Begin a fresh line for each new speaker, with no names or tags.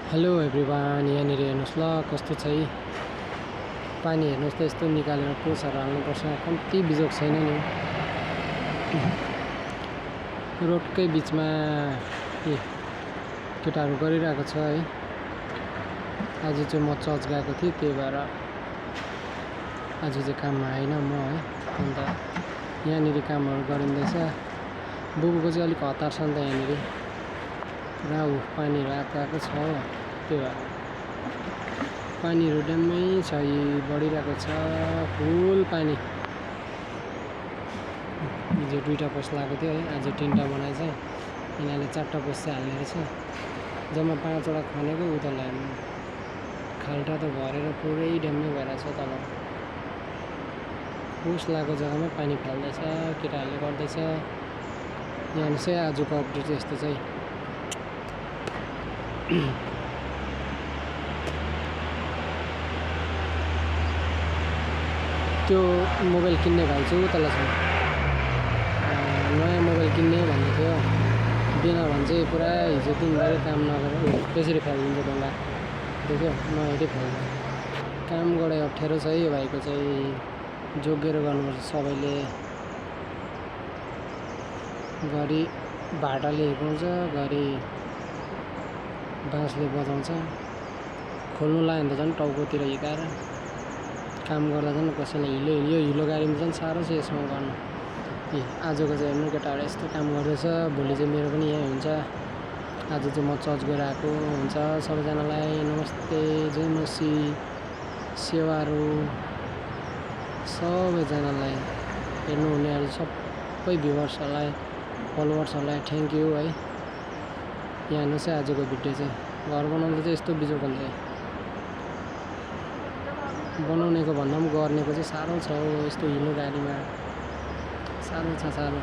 Hello everyone, यहाँनिर हेर्नुहोस् ल कस्तो छ है पानी। हेर्नुहोस् त यस्तो निकालेर कोसहरू हाल्नुपर्छ। कम्ती बिजोग छैन नि। रोडकै बिचमा केटाहरू गरिरहेको छ है। आज चाहिँ म चर्च गएको थिएँ, त्यही भएर आज चाहिँ काममा आइन म है। अन्त यहाँनिर कामहरू गरिँदैछ। बुबुको चाहिँ अलिक हतार छ नि त यहाँनिर। पुरा पानीहरू आएको छ, त्यही भएर पानीहरू ड्याम्मै छ, बढिरहेको छ फुल पानी। हिजो 2टा पोस्ट लगाएको थियो है, आज 3टा बनाएछ। यिनीहरूले 4टा पोस्ट चाहिँ हाल्ने रहेछ। जम्मा 5वटा खनेको उतलाई खाल्टा त भरेर पुरै ड्याम्मै भइरहेछ। तल पोस्ट लगाएको जग्गामा पानी फाल्दैछ, केटाहरूले गर्दैछ। यहाँ चाहिँ आजको अपडेट चाहिँ यस्तो चाहिँ त्यो मोबाइल किन्ने भाइ चाहिँ उतल छ। नयाँ मोबाइल किन्ने भन्ने थियो। बिना भने चाहिँ पुरा हिजो दिनभरि काम नगरेर त्यसरी फालिदिन्छ ढुङ्गा। देख्यो नहेरी फाल्छ। काम गरे अप्ठ्यारो छ है यो भाइको चाहिँ। जोगेर गर्नुपर्छ सबैले। घरि भाटाले हिर्काउँछ, घरि बाँसले बजाउँछ। खोल्नु लाग्यो भने त झन् टाउकोतिर हिर्काएर काम गर्दा झन् कसैले हिलो गाडीमा झन् साह्रो छ यसमा गर्नु। आजको चाहिँ हेर्नु केटाहरू यस्तो काम गर्दैछ। भोलि चाहिँ मेरो पनि यहीँ हुन्छ। आज चाहिँ म चर्च गएर आएको हुन्छ। सबैजनालाई नमस्ते, जय मसीह, सेवाहरू सबैजनालाई, हेर्नुहुनेहरू सबै भ्युवर्सहरूलाई, फलोवर्सहरूलाई थ्याङ्क यू है। यहाँ हेर्नुहोस् है आजको भिडियो चाहिँ। घर बनाउँदा चाहिँ यस्तो बिजोग हुन्छ। बनाउनेको भन्दा पनि गर्नेको चाहिँ साह्रो छ। यस्तो हिलो गाडीमा साह्रो छ, साह्रो।